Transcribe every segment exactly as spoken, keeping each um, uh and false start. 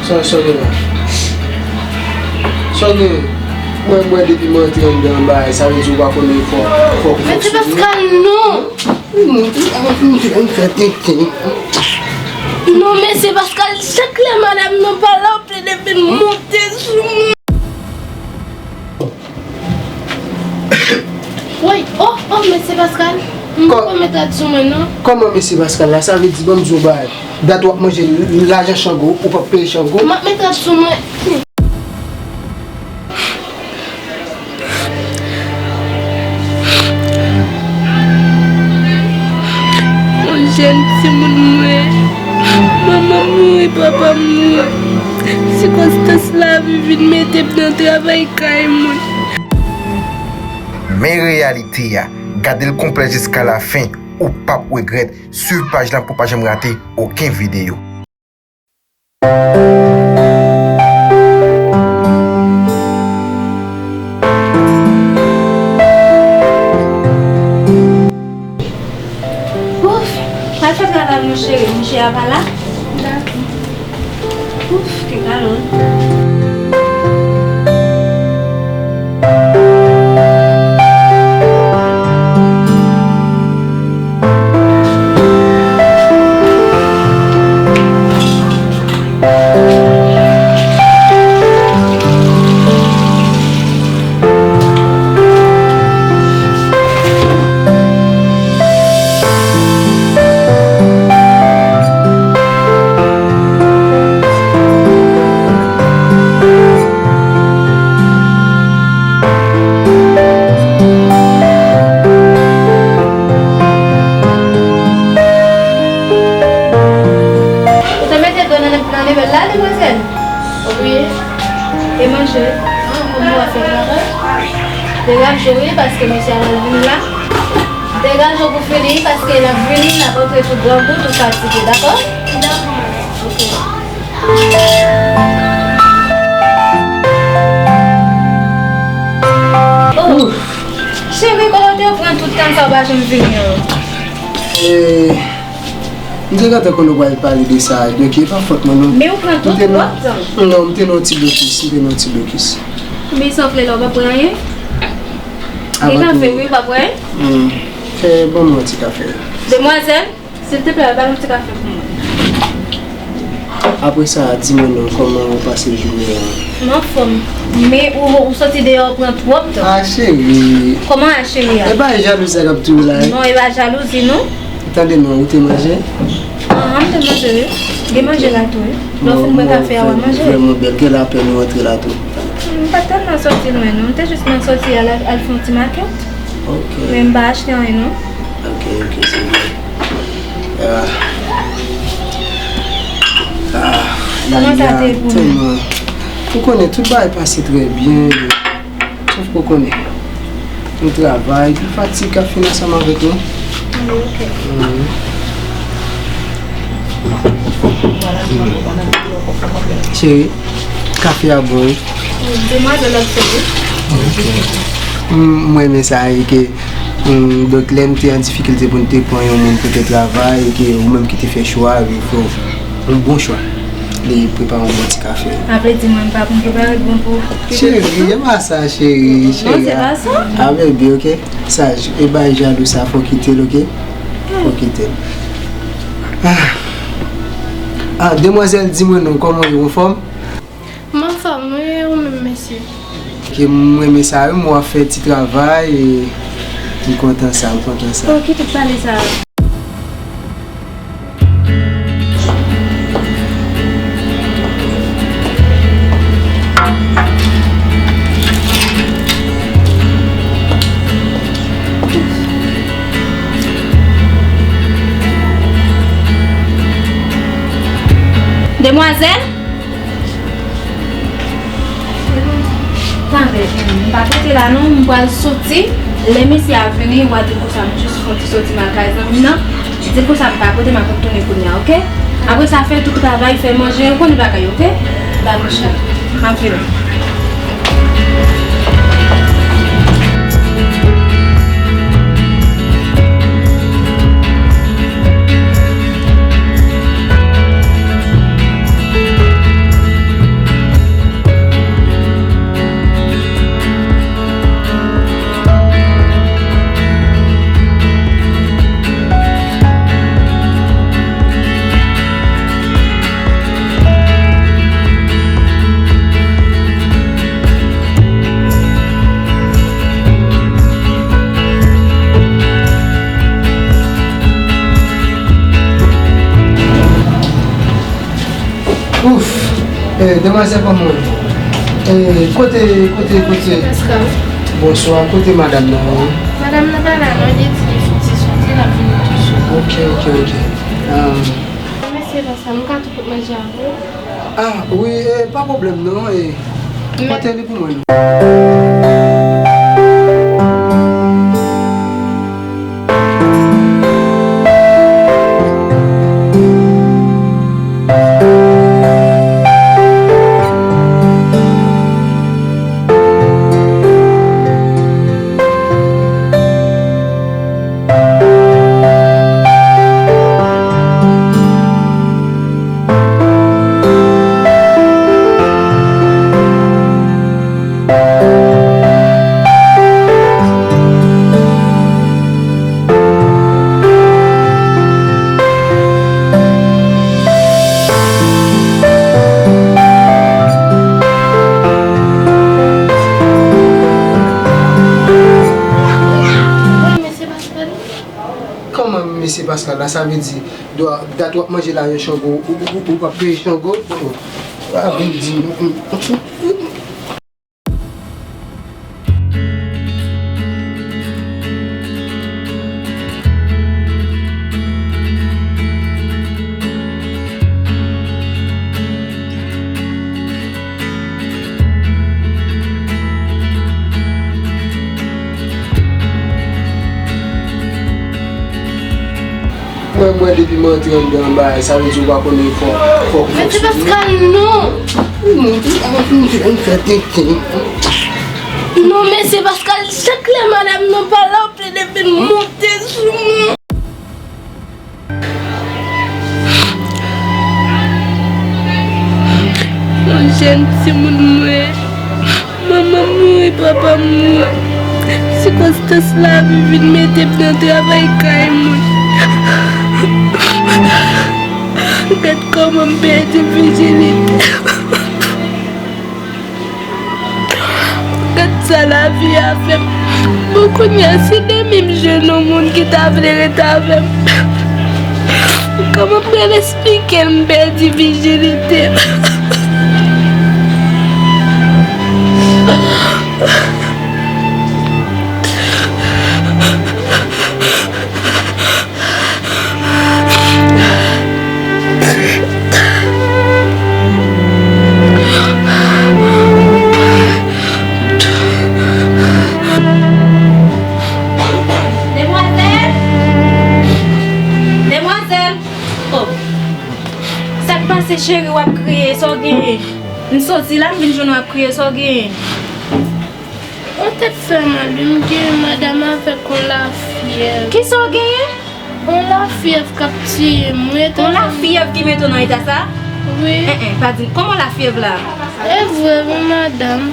Sa, sa gen la? Sa gen? Mwen, mwen, depi mwen antre anndan bagay, sa vle di ou pa konnen fò, fò, fò. Mesye Pascal, non! Non, mesye Pascal, chak lè madanm nan pa la, ou plede vin monte sou mwen. Woy, oh, oh, mesye Pascal, m poko met rad sou mwen, non. Kòman mesye Pascal la? Sa vle di, ban m di w yon bagay. Dat w ap manje lajan Chango, ou p ap peye Chango. M ap met rad sou mwen. Yon jèn timoun mwen, manman m mouri, papa m mouri. Sikonstans lavi vin mete m nan travay kay moun. Men reyalite a, gade l konplè jiska lafen, ou p ap regrèt. Swiv paj la pou w pa janm rate okenn videyo. Ouf, al fè travay mwen cheri, misye a pa la. Dakò. Ouf, ki kalòt. Ou te mete dlo nan, nan nevel la, demwazèl? Wi. E manje? Ah, kòman w ap fè travay? Degaje w, wi, paske mesye a pral vini la. Degaje w pou fini, paske l ap vini, l ap antre sou grangou, ou fatige, dakò? Dakò. Ok. Oh, cheri, kote w te pran tout tan sa w pa janm vini an? Eh, M te gentan konn ou pral pale de sa, donk e pa fòt mwen non. Men ou pran tout lòt tan. Non, m te nan yon ti blokis, m te nan yon ti blokis. Men sa w vle la, ou pa pran anyen? Gen kafe, wi, ou pa pran anyen? Hmm. Fè, ban mwen yon ti kafe. Demwazèl, silteplè, ba m yon ti kafe pou mwen. Apre sa, di mwen non, kòman ou pase jounen an? M anfòm. Men ou, ou soti deyò, ou pran twòp tan. Ah, cheri. Kòman a cheri a? E pa jalouzi sa k ap touye w la, wi. Non, e pa jalouzi, non. Tande non, ou te manje? Ahan, m te manje, wi. Gen manje la tou, wi. Lè w fin bwè kafe a, w a manje. Vrèman bèl. Gen lapèn ou antre la tou. M pa t tèlman soti lwen, non. M te jis nan soti al, al fè yon ti makèt. Ok. Men m pa achte anyen, non. Ok, ok, se byen. Ah. Ah, kòman sa te ye pou nou? Ou konnen, tout bagay pase trè byen. Sof ke w konnen, nou travay, epi fatig ap fin ansanm avèk nou. Wi, ok. Mhm. Cheri, kafe a bon, wi. Demwazèl ap sèvi. Ok. M, m renmen sa, e ke, m, donk, lè n te an difikilte pou n te pran yon moun pou te travay, e ke ou menm ki te fè chwa, il faut yon bon chwa. Li prepare yon bon ti kafe. Sa vle di mwen m pa konn prepare l bon pou, pou... Cheri, e pa sa, cheri, cheri. Non, se pa sa. Ah, baby, ok? Sa, e bay jalou sa, fò kite l, ok? Fò kite l. Ah. Ah, demwazèl, di mwen non, kòman w ye, ou anfòm? M anfòm, wi, ou menm, mesye? Ok, m renmen sa, wi, m wè w ap fè ti travay, e m kontan sa, m kontan sa. Ok, tout pale sa. Demwazèl? Tande, m pa rete la non, m pral soti. Lè mesye a vini, w a di l konsa m jis fè yon ti soti nan kay zanmi m nan. Di l konsa m pa kote, m ap retounen kounye a, ok? Apre sa, fè tout travay, fè manje, ou konnen bagay yo, ok? Dakò, cheri. M ap vini. Demwazèl, kòman w ye? Eh, kote, kote, kote? Pascal. Bonswa, kote madanm nan? Madanm nan pa la non, li di li soti soti, l ap vini tou sou. Ok, ok, ok. Ah. Mèsi, Pascal, m ka tou pot manje avè w? Ah, wi, eh, pa pwoblèm non, eh. Pote li pou mwen. Kòman mesye Pascal la, sa vle di, dat w ap manje la yon chango, ou, ou, ou, ou p ap peye chango? Bon, pa vin di m. Mwen, mwen, depi m antre anndan bagay, sa vle di ou pa konnen fò, fò, fò. Mesye Pascal, non! Non, mesye Pascal, chak lè madanm nan pa la, w plede vin monte sou mwen. Yon jèn timoun mwen. Manman m mouri, papa m mouri. Sikonstans lavi vin mete m nan travay kay moun. Gad kòman m pèdi vijinite. Gad sa lavi a fè m. Bon, kounye a, si demen m jwenn yon moun ki ta vle ret avè m, kòman m pral esplike l m pèdi vijinite m? Demwazèl! Demwazèl! Oh. Sa k pase, cheri, w ap kriye, sa w genyen? M soti la, m vin jwenn w ap kriye, sa w genyen? Yon tèt fè mal, wi, m gen madanm avèk yon lafyèv. Kisa w genyen? Yon lafyèv k ap tiye m, wi. Yon lafyèv ki mete w nan eta sa? Wi. En, en, pa di m. Kòman lafyèv la? E vre, wi, madanm.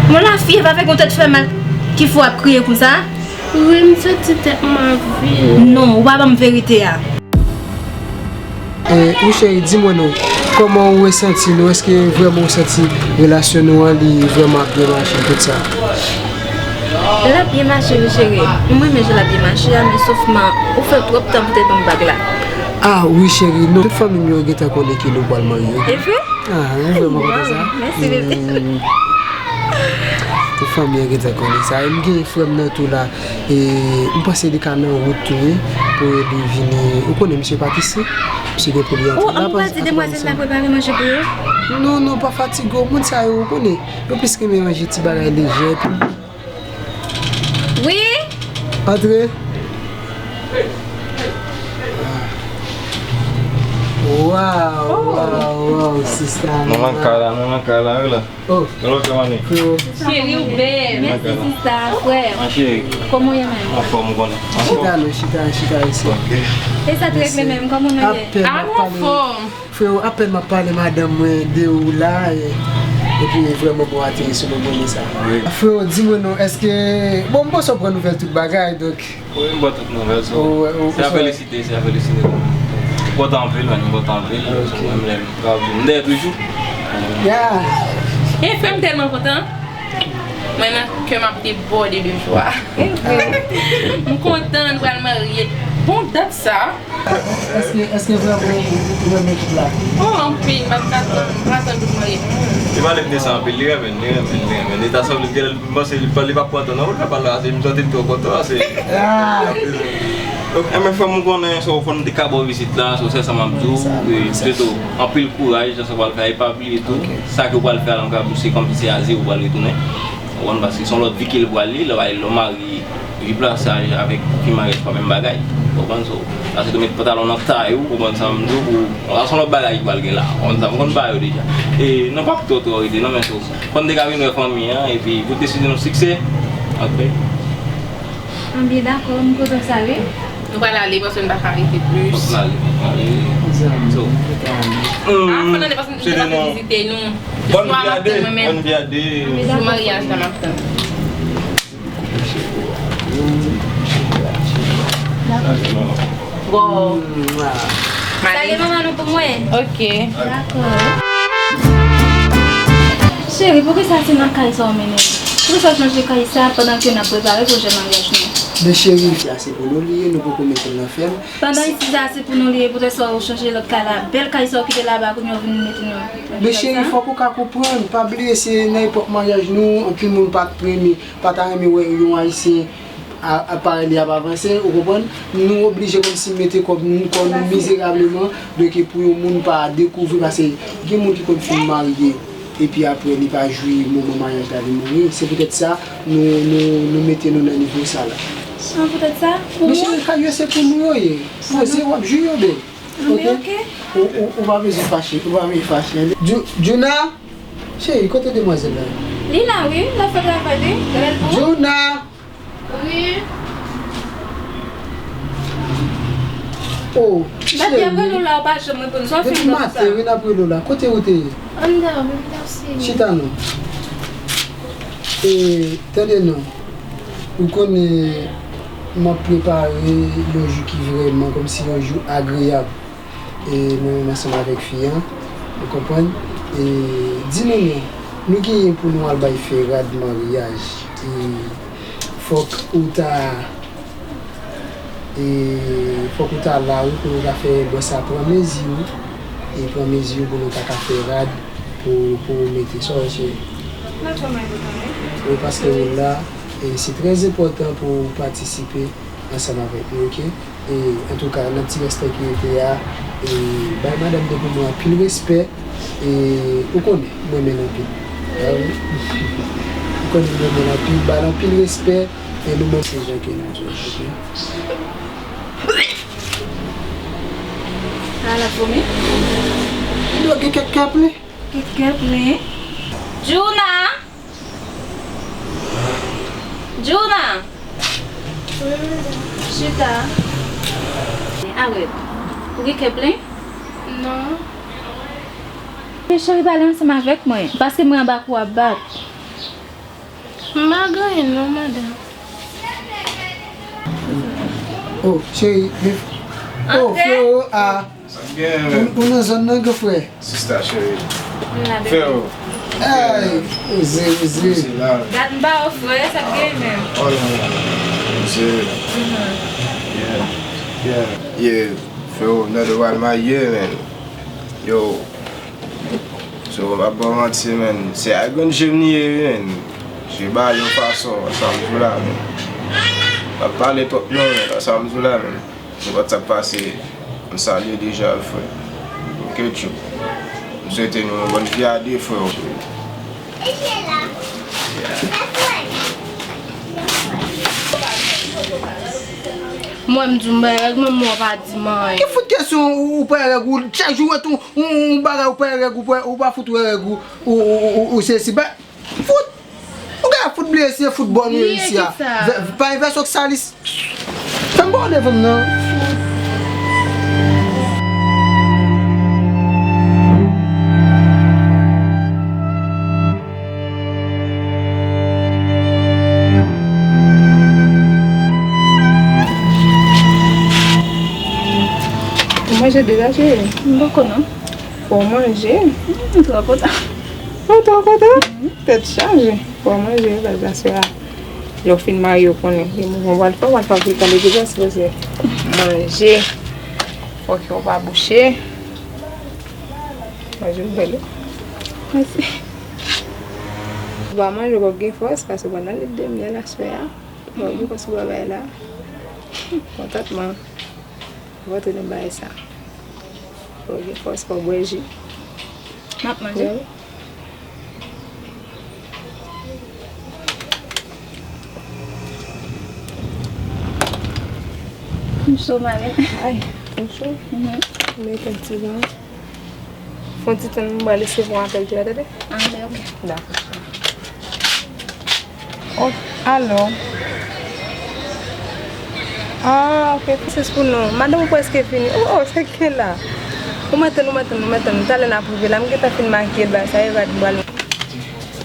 Yon lafyèv avèk yon tèt fè mal ki fè w ap kriye konsa? Wi, m santi tèt m ap vire. Non, ou pa ban m verite a. E, wi cheri, di mwen non, kòman ou resanti nou? Èske vrèman ou santi relasyon nou an li vrèman ap byen mache, tout sa? L ap byen mache wi cheri. M renmen jan l ap byen mache a, men sofman ou fè twòp tan pou w te ban m bag la. Ah wi cheri, non, tout fanmi m yo gentan konnen ke nou pral marye. E vre? Ah, m vrèman kontan sa. Mèsi bebe. Tout fanmi an gentan konnen sa. E m gen frè m nan tou la. E m panse li ka nan wout tou wi. Pou li vini. Ou konnen misye pa kise. Misye gen pou li antre la. Ou pa di demwazèl la prepare manje pou yo? Non, non, pa fatige w. Moun sa yo, ou konnen. Yo plis renmen manje ti bagay lejè. Wi? Antre. Waw, waw, waw, sista. Nou nan kay la, nou nan kay la, wi la. Oh. Hello, Kamani. Freo. Cheri, ou bèl. Mèsi, sista, frè. Ma chérie. Kòman w ye menm? Anfòm, ou konnen. Chita, non, chita, chita isi. Ok. E sa trèk menm, kòman nou ye? Apèn m ap pale. Freo, apèn m ap pale madanm mwen de ou la, e, epi vrèman bon ateri sou nou bonè sa. Wi. Freo, di mwen non, èske, bon, m panse w pran nouvèl tout bagay, donk. Wi, m pran tout nouvèl, so, se a felisite, se a felisite. M kontan anpil, man, m kontan anpil. Ok. So, mwen menm, lè m travay, m dèyè toujou. Yeah. E frè m tèlman kontan. Mwen nan kè m ap debòde de jwa. M kontan, nou pral marye. Bon, dat sa. Èske, èske vrèman ou, ou renmen koup la? Oh, anpil, m pa ka tann, m pa ka tann pou m marye. Li pale m de sa anpil, li renmen, li renmen, li renmen. Li ta sanble gen lè l vin panse li pa, li pa pran tan non pou l fè pale la, se m santi l twò kontan, se. Ah! Donk, enben, frè m, ou konnen, so, fò n te ka ba w vizit la, so, se sa m ap di w, e, pito, anpil kouraj nan sa w pral fè, e pa bliye tou, sa ke w pral fè a, la, m ka di w, se kòmsi se a zewo w pral retounen. Ou konprann, paske se yon lòt vi ke l pral ye, lè w al, lè w marye, vi plasaj avèk vi maryaj pa menm bagay. Ou konprann, so, paske tou met pantalon nan tay ou, ou konprann sa m di w, ou, se yon lòt bagay ki pral gen la. Ou konprann sa, m konn ba yo deja. E, nou p ap twò, twò rete, non, men so, fò n te ka vin wè fanmi an, epi pou deside yon siksè. Ok. Anben, dakò, m kontan sa, wi. Nou pral ale, paske n pa ka rete plis. Fòk n ale, fòk n ale. So, ah, fò n ale, paske n te pase vizite nou. Bòn vi a de, bòn vi a de. Jou maryaj la m ap tann. Bon. Salye manman nou pou mwen. Ok. Dakò. Cheri, poukisa se nan kay sa w mennen m? Poukisa w chanje kay sa pandan ke n ap prepare pwojè maryaj nou? Men cheri, isi a se pou nou li ye, nou poko mete l nan fèm. Pandan isi a se pou nou li ye, poutèt sa w chanje lòt kay la, bèl kay sa w kite laba, kounye a w vin mete nou. Men cheri, fòk ou ka konprann, pa bliye se nan epòk maryaj nou, anpil moun pa t renmen, pa ta renmen wè yon Ayisyen a, a parèy li ap avanse, ou konprann? Nou oblije kòmsi mete kò nou, kò nou mizerableman, donk pou yon moun pa dekouvri, paske gen moun ki konn fin marye, epi apre li pa jwi moman maryaj la, li mouri. Se poutèt sa, nou, nou, nou mete nou nan nivo sa la. Ah, poutèt sa? Pou mwen? Men cheri, kay yo se pou nou yo ye. Poze, w ap jwi yo byen. Anben, ok? Ou, ou, ou pa bezwen fache, ou pa bezwen fache. Djou-, Djouna! Cheri, kote demwazèl la? Li la, wi, l ap fè travay li. Gade l pou ou. Djouna! Wi. Oh, cheri. Depi apre nou la, ou pa janm reponn. Sa w fè m konsa? Depi maten, wi, n ap rele w la. Kote ou te ye? Anndan, wi, mèsi. Chita non. E, tande non. Ou konnen m ap prepare yon jou ki vrèman kòmsi yon jou agreyab. E mwen menm ansanm avèk fi an, ou konprann? E di nou non, nou genyen pou nou al bay fè rad maryaj. E fòk ou ta, e fòk ou ta la, wi, pou nou ta fè bò sa pran mezi, wi. E pran mezi pou nou ta ka fè rad pou, pou ou mete. Sa w wè, cheri? Dakò, my brother, wi. Wi, paske ou la, e se trè enpòtan pou ou patisipe ansanm avèk nou, ok? E, antouka, nan ti rès tan ki rete a, e, bay madanm de pou mwen anpil respè. E, ou konnen, mwen renmen l anpil. A wi. Ou konnen mwen renmen l anpil, ba l anpil respè. E nou menm se jan ke nou ye, ok? Ala vomi. Yo gen kèk kèp li. Kèk kèp li. Djouna! Djouna! Wi, madanm. Chita. Arèt. Ou gen kè plen? Non. Men cheri, pale ansanm avèk mwen, paske mwen anba kou ap bat. M pa gen anyen non, madanm. Oh, cheri, men, oh, freo a. Sa k genyen, menm? Ou, ou nan zòn nan, gran frè? Sista cheri. Freo. Ay, oze, oze. Mesye la. Gad m ba w frè, sa k genyen, menm? Oh, non, non. Mesye. Mhm. Yeah. Yeah. Yeah. Freo, m tande w al marye, menm. Yo. So, m ap ba w manti, menm. Se a grenn je m li ye, wi, menm. Je ba yon fason, sa m di w la, menm. M ap pale twòp, non, menm, sa m di w la, menm. Nenpòt sa k pase, m salye deja l, frè. Ok, tchou. M swete nou yon bòn vi a de, frè. Mwen, m di w m bay règ mwen, mwen pa di m anyen. Ki fout kesyon ou, ou pran règ ou, chak jou ou wè tou, ou, ou bagay ou pran règ ou, ou pa fout wè règ ou, ou, ou, ou, ou, ou se si, ba, fout! Ou ka fout bliye se foutbòl nou ye isi a. Vè-, pa yon vèsyon k salis. Fè m ba w devan m nan. Ou manje deja, cheri? M poko non. Fò w manje. M twò kontan. Ou twò kontan? Tèt chaje. Fò w manje, baz, aswè a. Lè w fin marye, w konnen. Gen mouvman w pral fè, w pral fè anpil tan de depans, paske Manje. Fòk yo pa bouche. Manje w bèl wi. Mèsi. Ou pa manje, w p ap gen fòs, paske w pral nan lit de myèl aswè a. W p ap gen fòs pou bagay la. Kontantman. Ou pa tounen bagay sa. Fò w gen fòs, fò w bwè ji. M ap manje. Wi. M cho, mare. Ay, ou cho? Mhm. Mete yon ti jan. Fon ti tan, m pral lese pou apèl tou la, tande? Ah, men ok. Dakò. Oh, alo. Ah, ok, se pou nou. Madanm ou prèske fini. Oh, oh, sa k gen la? Ou mèt tann, ou mèt tann, ou mèt tann. Talè n ap rive la. M gentan fin makiye l, bagay sa, e rad m pral.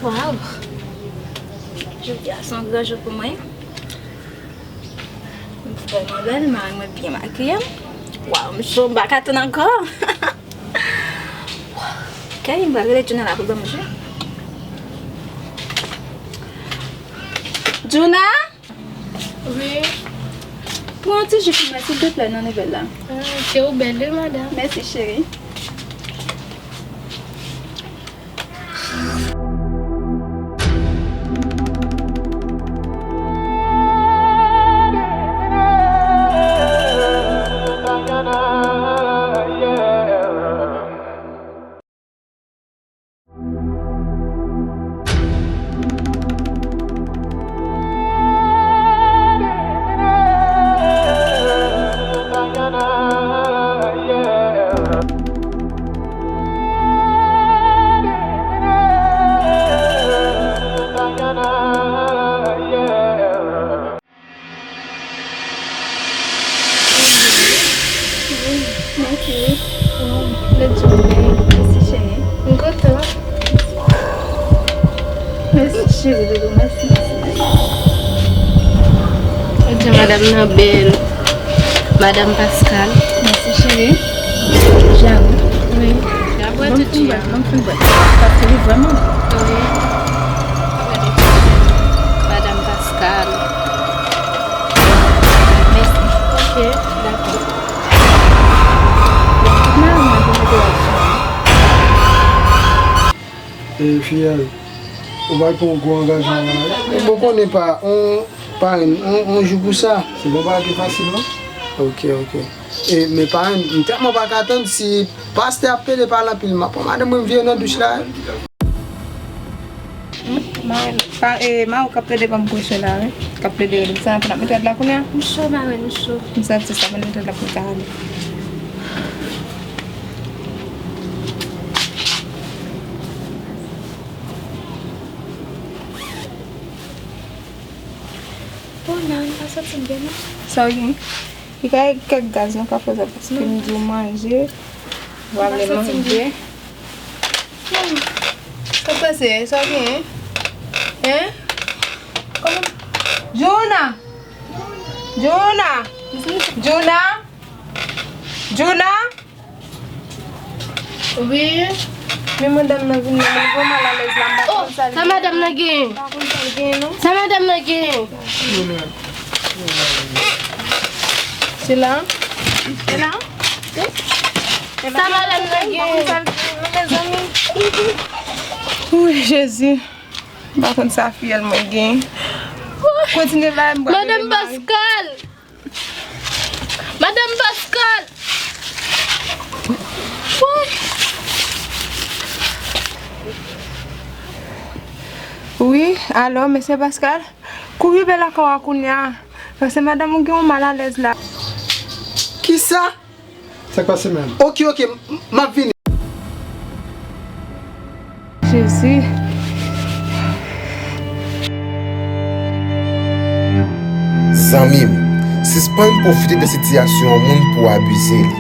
Waw! Jodi a se yon gran jou pou mwen. M vrèman bèl, mari mwen byen makiye m. Waw, m cho, m pa ka tann ankò. Kay, m pral rele Juna la pou l ban m jwi. Juna? Wi. Pran yon ti ji pou mwen, silvouplè, nan nivèl la. Ah, ok, ou bèl wi, madanm. Mèsi, cheri. Mèsi. Lè di w bèl. Mèsi, cheri. M kontan. Mèsi, cheri, doudou. Mèsi, mèsi, mèsi. Ou di madanm nan bèl. Madanm Pascal. Mèsi, cheri. Jan. Wi. Apre tout jan. Ban m fin bwè. Paske li vrèman. Wi. Madanm Pascal. Mèsi. Ok, dakò. Mwen, mwen, mwen, mwen, mwen. E, fiyèl, ou pral pran yon gwo angajman la, wi. Bon, konnen pa, on, parenn, on, on jou pou sa. Se bon, pa te fasil, non? Ok, ok. E, men parenn, m tèlman pa ka tann, si pastè ap pede pale anpil, m ap pran madanm mwen, m vire nan douch la. Marenn, pa, e, Mawou k ap plede ban m presyon la, wi. K ap plede rele m. Sa, n ap met rad la kounye a? M cho, marenn, m cho. M santi sa, m met rad la pou m ka ale. O, nan, m pa santi m byen, non. Sa w gen? Li ka gen kèk gaz nan kafe sa, paske m di w manje, ou pa vle manje. Hmm. Sa w panse, sa w gen? Hein? Kòman? Juna! Juna! Juna! Juna! Wi. Men madanm nan vin la, men li vrèman malalèz la, m pa konn sa l gen. Oh, sa madanm nan gen? M pa konn sa l gen, non. Sa madanm nan gen? Se la? Se la? Sa madanm nan gen? M pa konn sa l gen, non, mezanmi. Wi, Jezi. M pa konn sa fiyèl mwen gen. Kontinye la, m pral rele mari. Madanm Pascal! Madanm Pascal! Woy! Wi, alo, mesye Pascal? Kouri rive lakay w a kounye a. Paske madanm ou gen yon malalèz la. Kisa? Sa k pase menm? Ok, ok, m, m ap vini. Jezi. Zanmi m, sispann pwofite de sitiyasyon yon moun pou w abize li.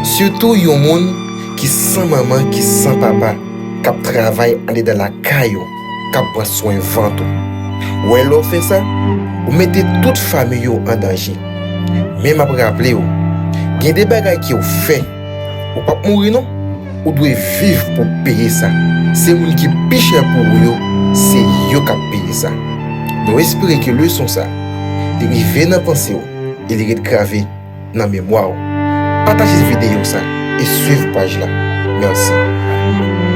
Sitou yon moun ki san manman, ki san papa, k ap travay anndedan lakay ou, k ap pran swen vant ou. Ou wè lè w fè sa, ou mete tout fanmi ou an danje. Men m ap raple w, gen de bagay ke w fè, ou p ap mouri non, ou dwe viv pou w peye sa. Se moun ki pi chè pou ou yo, se yo k ap peye sa. Nou espere ke leson sa, li rive nan panse w e li ret grave nan memwa w. Pataje videyo sa e swiv paj la. Mèsi.